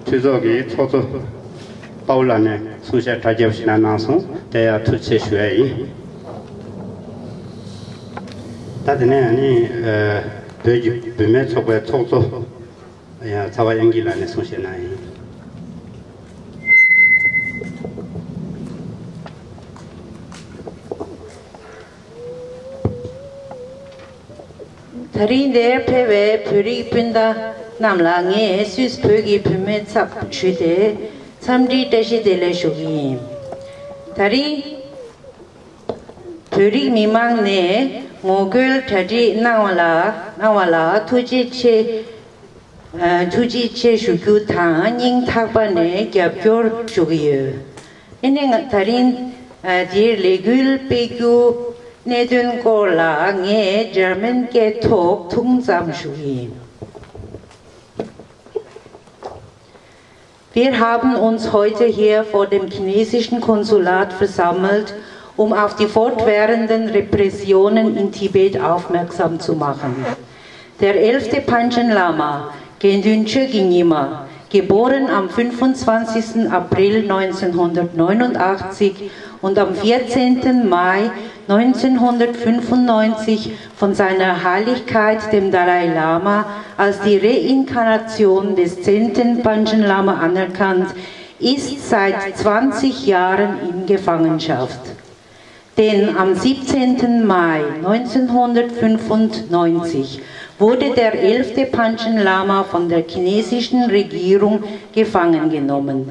པའི་གྲོས་ཚོགས་ཀྱི་ཚོགས་གཙོ་དཔའ་བོ་ལགས་ནས་གསུང་བཤད་དྲ་རྒྱ་ཞིག་གནང་གནང་སོང་། དེ་ཡང་ཐུགས་རྗེ་ཆེ་ཞུ་ཡ་ཡིན། ད་དེ་ནས་ཨ་ནི་ཨ་བོད་ཀྱི་བུད་མེད་ཚོགས་པའི་ཚོགས་གཙོ་ཡང་ཚ་བ་དབྱངས་སྐྱིད་ལགས་ནས་གསུང་བཤད་གནང་ཡིན། ད་རིང་འདིར་ཕེབས་པའི་བོད་རིགས་སྤུན་ཟླ་རྣམས་ལ་ངས་སུད་སི་བོད་ཀྱི་བུད་མེད་ཚབ་ཞུས་ཏེ་འཚམས་འདྲིའི་བཀྲ་ཤིས་བདེ་ལེགས་ཞུ་གི་ཡིན། ད་རིང་བོད་རིགས་མི་མང་ནས་ངོ་རྒོལ་གྲ་སྒྲིག་གནང་བ་ལ་གནང་བ་ལ་ཐུགས་རྗེ་ཆེ། ཨ། ཐུགས་རྗེ་ཆེ་ཞུ་རྒྱུ་དང་སྙིང་ཐག་པ་ནས་རྒྱབ་སྐྱོར་ཞུ་གི་ཡོད། ཨ་ནི་ང་ད་རིང་ཨ་འདིར་ལས་འགུལ་སྤེལ་རྒྱུ་གནད་དོན་སྐོར་ལ་ངས་འཇར་མན་སྐད་ཐོག་ཐུང་ཙམ་ཞུ་གི་ཡིན། Wir haben uns heute hier vor dem chinesischen Konsulat versammelt, um auf die fortwährenden Repressionen in Tibet aufmerksam zu machen. Der elfte Panchen Lama, Gendenche Genyima, geboren am fünfundzwanzigsten April neunzehnhundertneunundachtzig und am vierzehnten Mai neunzehnhundertfünfundneunzig von seiner Heiligkeit dem Dalai Lama als die Reinkarnation des zehnten Panchen Lama anerkannt, ist seit zwanzig Jahren in Gefangenschaft. Denn am siebzehnten Mai neunzehnhundertfünfundneunzig wurde der elfte Panchen Lama von der chinesischen Regierung gefangen genommen.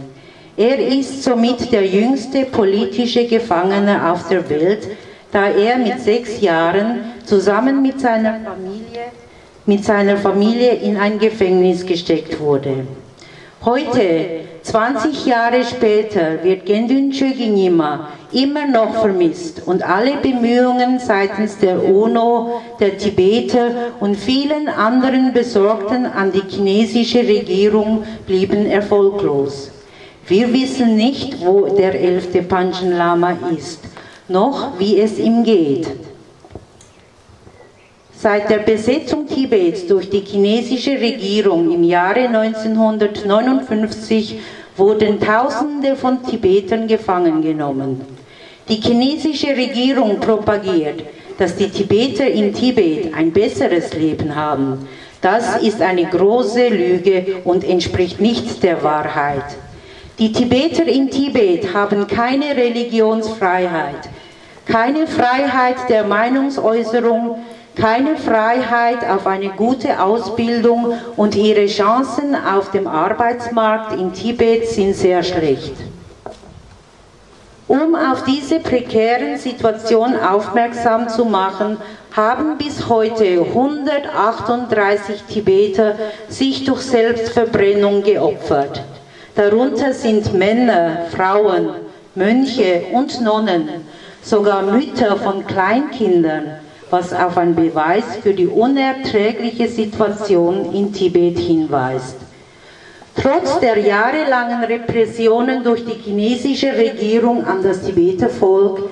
Er ist somit der jüngste politische Gefangene auf der Welt, da er mit sechs Jahren zusammen mit seiner Familie, mit seiner Familie in ein Gefängnis gesteckt wurde. Heute, zwanzig Jahre später, wird Gendun Chökyi Nyima immer noch vermisst und alle Bemühungen seitens der UNO, der Tibeter und vielen anderen Besorgten an die chinesische Regierung blieben erfolglos. Wir wissen nicht, wo der elfte Panchen Lama ist, noch wie es ihm geht. Seit der Besetzung Tibets durch die chinesische Regierung im Jahre neunzehnhundertneunundfünfzig wurden Tausende von Tibetern gefangen genommen. Die chinesische Regierung propagiert, dass die Tibeter in Tibet ein besseres Leben haben. Das ist eine große Lüge und entspricht nicht der Wahrheit. Die Tibeter in Tibet haben keine Religionsfreiheit, keine Freiheit der Meinungsäußerung, keine Freiheit auf eine gute Ausbildung und ihre Chancen auf dem Arbeitsmarkt in Tibet sind sehr schlecht. Um auf diese prekären Situationen aufmerksam zu machen, haben bis heute hundertachtunddreißig Tibeter sich durch Selbstverbrennung geopfert. Darunter sind Männer, Frauen, Mönche und Nonnen, sogar Mütter von Kleinkindern, was auf einen Beweis für die unerträgliche Situation in Tibet hinweist. Trotz der jahrelangen Repressionen durch die chinesische Regierung an das Tibeter Volk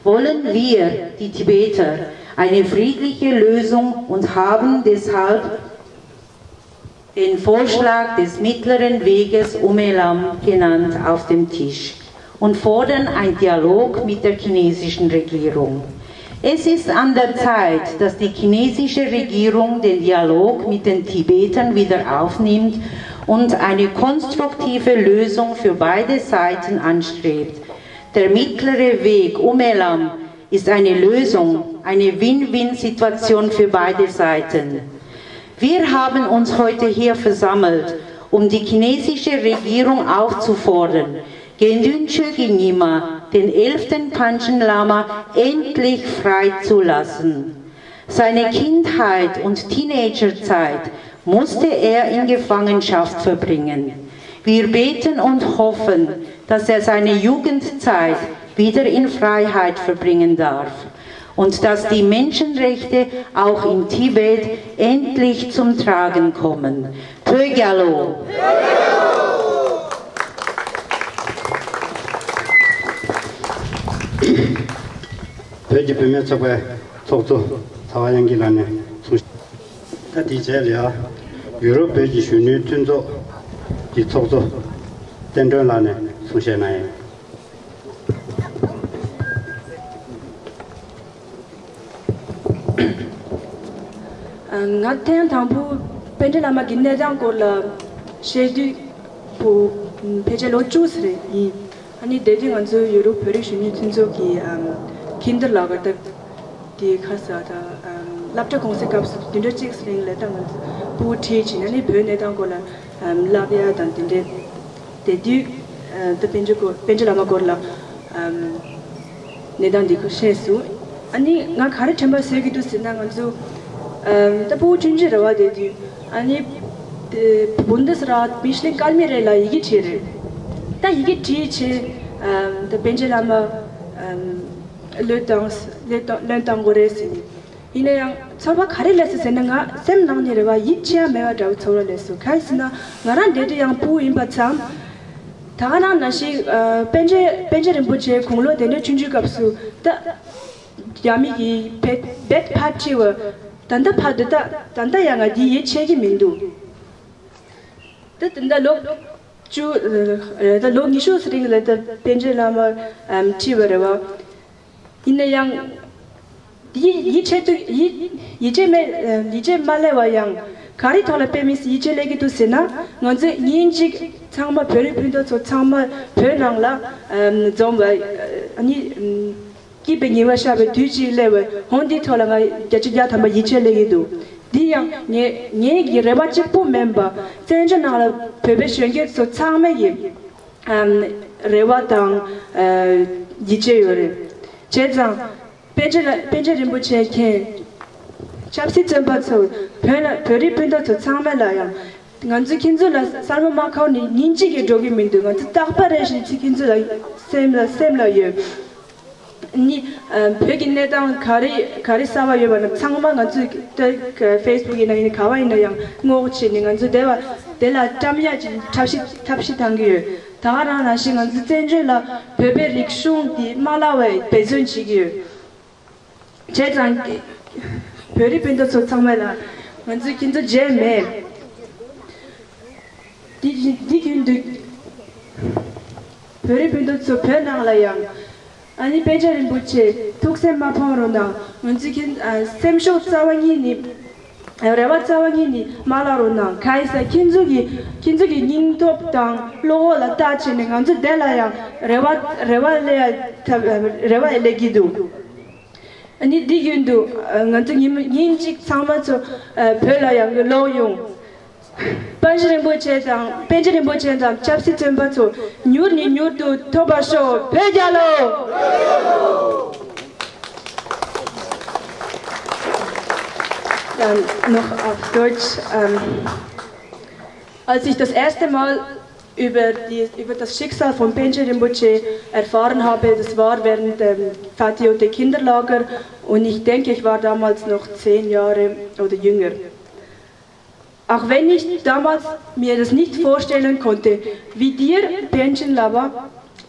wollen wir, die Tibeter, eine friedliche Lösung und haben deshalb den Vorschlag des mittleren Weges Umelam genannt auf dem Tisch und fordern einen Dialog mit der chinesischen Regierung. Es ist an der Zeit, dass die chinesische Regierung den Dialog mit den Tibetern wieder aufnimmt und eine konstruktive Lösung für beide Seiten anstrebt. Der mittlere Weg, Umelam, ist eine Lösung, eine Win-Win-Situation für beide Seiten. Wir haben uns heute hier versammelt, um die chinesische Regierung aufzufordern, Gendun Chökyi Nyima, den elften Panchen Lama, endlich freizulassen. Seine Kindheit und Teenagerzeit musste er in Gefangenschaft verbringen. Wir beten und hoffen, dass er seine Jugendzeit wieder in Freiheit verbringen darf und dass die Menschenrechte auch in Tibet endlich zum Tragen kommen. Pögalo! བོད་ཀྱི་བུད་མེད་ཚོགས་པའི་ཚོགས་གཙོ་ཚ་བ་དབྱངས་སྐྱིད་ལགས་ནས་གསུངས། ད་དེའི་རྗེས་ལ་ཡ་ཡུ་རོབ་བོད་ཀྱི་གཞོན་ནུའི་མཐུན་ཚོགས་ཀྱི་ཚོགས་གཙོ་བསྟན་སྒྲོན་ལགས་ནས་གསུང་བཤད་གནང་ཡོད། ང་ཐེངས་དང་པོ་པཎ་ཌི་བླ་མ་གི་གནས་སྟངས་སྐོར་ལ་བཤད་དུས་པོ་ཕལ་ཆེར་ལོ་བཅུ་ཙམ་རེད་ཡིན། ཨ་ནི་དེ་དུས་ང་ཚོའི་ཡུ་རོབ་བོད་རིགས་གཞོན་ནུའི་མཐུན་ཚོགས་ཀྱི་ཨམ་འགན་འཁུར་ལག་ག་ད་དེ་ཁ་ས་ད་ཨམ་སློབ་གྲྭ་གུང་སེང་སྐབས་སུ་བདུན་ཕྲག་གཅིག་རིང་ལ་ད་ང་ཚོ་ཕྲུ་གུ་ཁྲིད་བྱས་ནས་ཨ་ནི་བོད་གནས་སྟངས་སྐོར་ལ་ཨམ་བསླབ་ཡ་དང་དེ་འདྲའི་དེ་དུས་ཨ་ད་པཎ་ཆེན་སྐོར་པཎ་ཆེན་བླ་མ་སྐོར་ལ་ཨམ་གནས་སྟངས་འདི་ཁུ་ཤེས་སུ། ཨ་ནི་ང་ག་རེ་དྲན་པ་གསོས་ཀྱི་འདུག་ཟེར་ན་ང་ཚོ་ཨམ་ད་ཕྲུ་གུ་ཆུང་ཆུང་རེད་བ། དེ་དུས་ཨ་ནི་དེ་བུན་དེ་སི་ར་མི་ཤི་ལིན་སྐར་མའི་རེད་ལ་ཡི་གེ་བྲིས་རེད། ད་ཡི་གེ་བྲིས་བྱས་ཨམ་ད་པཎ་ཆེན་བླ་མ་ཨམ་བློས་བཏང་བློས་བཏང་བློས་བཏང་དགོས་རེད་ཟེར་ནས། ཡིན་ན་ཡང་ཚོར་བ་ག་རེ་སླེབས་སོང་ཟེར་ན་ང་སེམས་ནང་ནས་རེད་བ་ཡིད་ཆེས་ཡ་མེད་པ་འདྲ་བོ་ཚོར་བ་སླེབས་སོང་། གང་ཡིན་ཟེར་ན་ང་རང་དེ་དུས་ཡང་ཕྲུ་གུ་ཡིན་པ་ཙང་། ད་ག་ནང་ན་ཞིག་ཨ་པཎ་ཆེན་པཎ་ཆེན་རིན་པོ་ཆེ་དགུང་ལོ་དེ་འདྲའི་ཆུང་ཆུང་སྐབས་སུ་ད་རྒྱ་མི་གིས་བེད་བེད་ཕར་ཁྲིད་པ་ད་ལྟ་བར་དུ་ད་ད་ལྟ་ཡང་ང་འདི་ཡིད་ཆེས་ཀྱི་མི་འདུག་ད་ད་ལྟ་ལོ་བཅུ་ད་ལོ་ཉི་ཤུ་ཙམ་རིང་ལ་ད་པཎ་ཆེན་བླ་མ་ཨམ་ཁྲིད་པ་རེད་བ། ཡིན་ན་ཡང་། ཡིད་ཡིད་ཆེས་དུ་ཡིད་ཡིད་ཆེས་མེད་ཡིད་ཆེས་མ་སླེབས་པ་ཡང་ ག་རེ་ཐོག་ལ་དཔེ་མི་སྲིད་ཡིད་ཆེས་སླེབས་ཀྱི་འདུག་ཟེར་ན། ང་ཚོས་ཉིན་གཅིག་ཚང་མ་བོད་རིགས་སྤུན་ཟླ་ཚོ་ཚང་མ་བོད་ནང་ལ་ཨམ་འཛོམས་པ། ཨ་ནི་ཨམ་སྐྱིད་པའི་ཉི་མ་ཤར་བའི་དུས་གཅིག་སླེབས་པ། འོ་འདིའི་ཐོག་ལ་ང་བརྒྱ་ཆ་བརྒྱ་ཐམ་པ་ཡིད་ཆེས་སླེབས་ཀྱི་འདུག་འདི་ཡང་ངའི་ངའི་གི་རེ་བ་གཅིག་པུ་མིན་པ། བཙན་བྱོལ་ནང་ལ་བོད་པའི་གཞོན་སྐྱེས་ཚོ་ཚང་མ་གི་ཨམ་རེ་བ་དང་ཨ་ཡིད་ཆེས་ཡོད་རེད། བྱས་ཙང་། པཎ་ཆེན་ལ་པཎ་ཆེན་རིན་པོ་ཆེ་མཁྱེན། ཆབ་སྲིད་བཙོན་པ་ཚོ། བོད་ལ་བོད་རིགས་སྤུན་ཟླ་ཚོ་ཚང་མ་ལ་ཡང་། ང་ཚོས་ཁྱེད་ཚོ་ལ་གསར་མ་མ་ཁར་ནས་ཉིན་གཅིག་གིས་འགྲོ་གི་མི་འདུག་ང་ཚོ་རྟག་པར་རེ་བཞིན་ཚེ་ཁྱེད་ཚོ་ལ་སེམས་ལ་སེམས་ལ་ཡོད། ནི་ཨ་བོད་ཀྱི་གནས་སྟངས་ག་རེ་ག་རེ་གསར་པ་ཡོད་པ་ན་ཚང་མ་ང་ཚོས་ད་ཕེ་སི་བུག་ཡིན་ན་ཡིན་ན་ག་བ་ཡིན་ན་ཡང་ངོ་རྒོལ་བྱས་ནས་ང་ཚོ་དེ་བ་དེ་ལ་བཀྲམ་ཡག་ཅིག་ཐབས་ཤེས་ཐབས་ཤེས་བཏང་གི་ཡོད། ད་ག་རང་ནང་བཞིན་ང་ཚོ་བཙན་བྱོལ་ལ་བོད་པའི་རིག་གཞུང་འདི་མ་བརླག་པའི་འབད་བརྩོན་བྱེད་ཀྱི་ཡོད། བྱས་ཙང་བོད་རིགས་སྤུན་ཟླ་ཚོ་ཚང་མ་ལ་ང་ཚོས་ཁྱེད་ཚོ་བརྗེད་མེད། འདི་འདི་རྒྱུན་དུ་བོད་རིགས་སྤུན་ཟླ་ཚོ་བོད་ནང་ལ་ཡང་ཨ་ནི་པཎ་ཆེན་རིན་པོ་ཆེ་ཐུགས་སེམས་མ་ཕམ་རོགས་གནང་། ང་ཚོས་ཁྱེད་ཨ་སེམས་ཤུགས་རྩ་བ་ཉིད་ནས་རེ་བ་རྩ་བ་ཉིད་ནས་མ་བརླག་རོགས་གནང་། གང་ཡིན་ཟེར་ཁྱེད་ཚོ་གི་ཁྱེད་ཚོ་གི་སྙིང་སྟོབས་དང་བློ་ཁོག་ལ་བལྟས་བྱས་ནས་ང་ཚོ་བདེ་ལ་ཡང་རེ་བ་རེ་བ་སླེབས་ཐབས་རེ་བ་སླེབས་ཀྱི་འདུག་ཨ་ནི་འདི་རྒྱུན་དུ་ང་ཚོ་ཉིན་ཉིན་གཅིག་ཚང་མ་ཚོ་བོད་ལ་ཡང་ལོག་ཡོང་། པཎ་ཆེན་རིན་པོ་ཆེ་དང་པཎ་ཆེན་རིན་པོ་ཆེ་དང་ཆབ་སྲིད་བཙོན་པ་ཚོ་མྱུར་ནས་མྱུར་དུ་ཐོབ་པར་ཤོག་བོད་རྒྱལ་ལོ། Dann noch auf Deutsch. Ähm, als ich das erste Mal über, die, über das Schicksal von Panchen Rinpoche erfahren habe, das war während dem Fatiote Kinderlager und ich denke, ich war damals noch zehn Jahre oder jünger. Auch wenn ich damals mir das nicht vorstellen konnte, wie dir, Panchen Lama,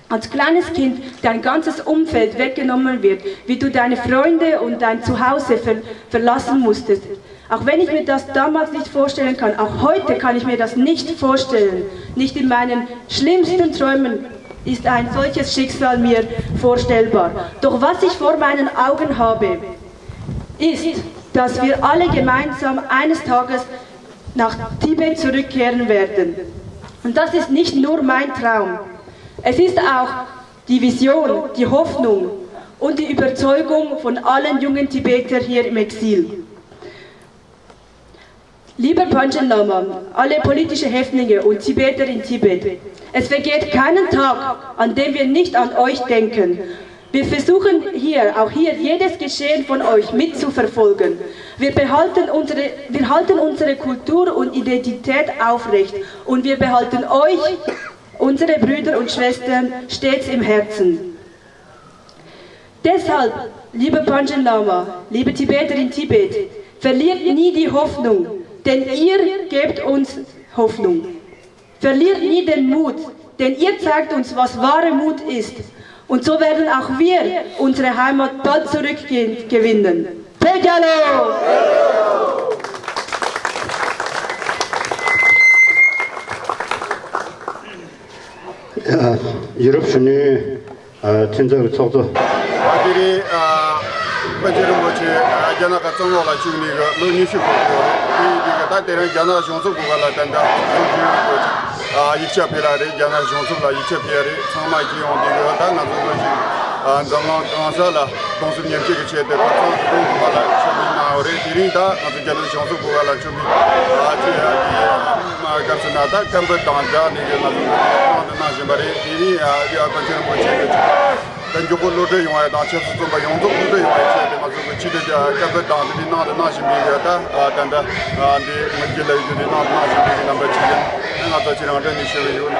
als kleines Kind dein ganzes Umfeld weggenommen wird, wie du deine Freunde und dein Zuhause ver verlassen musstest. Auch wenn ich mir das damals nicht vorstellen kann, auch heute kann ich mir das nicht vorstellen. Nicht in meinen schlimmsten Träumen ist ein solches Schicksal mir vorstellbar. Doch was ich vor meinen Augen habe, ist, dass wir alle gemeinsam eines Tages nach Tibet zurückkehren werden. Und das ist nicht nur mein Traum. Es ist auch die Vision, die Hoffnung und die Überzeugung von allen jungen Tibetern hier im Exil. Lieber Panchen Lama, alle politischen Häftlinge und Tibeter in Tibet, es vergeht keinen Tag, an dem wir nicht an euch denken. Wir versuchen hier, auch hier, jedes Geschehen von euch mitzuverfolgen. Wir behalten unsere, wir halten unsere Kultur und Identität aufrecht und wir behalten euch, unsere Brüder und Schwestern, stets im Herzen. Deshalb, lieber Panchen Lama, liebe Tibeter in Tibet, verliert nie die Hoffnung, denn ihr gebt uns Hoffnung. Verliert nie den Mut, denn ihr zeigt uns, was wahre Mut ist. Und so werden auch wir unsere Heimat bald zurückgewinnen. Pegalo! ཡུ་རོབ་གཞོན་ནུའི་ཨ་མཐུན་ཚོགས་ཀྱི་ཚོགས་གཙོ། ཨ་དེ་རིང་ཨ་པཎ་ཆེན་རིན་པོ་ཆེ་ཨ་རྒྱ་ནག་གི་བཙོན་འོག་ལ་བཅུག་ནས་གི་ལོ་ཉི་ཤུ་འཁོར་གི་ཡོད་རེད། དེ་ཡིན་དུས་གི་ད་དེ་རིང་རྒྱ་ནག་གཞུང་ཚབ་སྒོ་ཁ་ལ་ད་ལྟ་ཚོགས་ཞུགས་ཡོད་གི་ཨ་ཡིག་ཆ་ཕུལ་ལ་རེད། རྒྱ་ནག་གཞུང་ཚབ་ལ་ཡིག་ཆ་ཕུལ་ཡ་རེད། ཚང་མ་ཡིན་ཡོང་དུས་གི་ད་ང་ཚོ་ལོ་ཞིག་ཨ་འཛམ་གླིང་གང་ས་ལ་གདུང་སེམས་མཉམ་སྐྱེད་ཀྱི་ཆེད་དུ་ཁ་སང་དེ་རིང་སྒོ་ཁ་ལ་ཆོས་མིན་གནང་ཡོད་རེད། དེ་རིང་ད་ང་ཚོ་རྒྱ་ནག་གཞུང་ཚབ་སྒོ་ཁ་ལ་ཆོས་མིན་ཨ་ཅེ་ཨ་ཅེ། སྐབས་སུ་ན་ད་སྐད་འབོད་དང་སྦྲགས་ནས་ང་ཚོ་གནང་དུ་གནང་བཞིན་པ་རེད། དེ་ནས་ཡ་པཎ་ཆེན་རིན་པོ་ཆེ་གི་ད་མགྱོགས་པོ་གློད་གྲོལ་ཡོང་བ་དང་ཆབ་སྲིད་བཙོན་པ་ཡོངས་རྫོགས་གློད་གྲོལ་ཡོང་བའི་ཆེད་དུ་ང་ཚོ་གི་ཆེད་དུ་སྐད་འབོད་དང་དེ་ནས་གནང་དུ་གནང་བཞིན་པའི་ད་ད་ད་འདི་ངོས་ཀྱི་ལས་ཡུལ་དེ་གནང་དུ་གནང་བཞིན་པའི་རྣམ་པ་ཅིག་ཡིན། ང་ཚོ་ཁྱེད་རང་འདྲ་ནས་ཞུ་གི་ཡོད།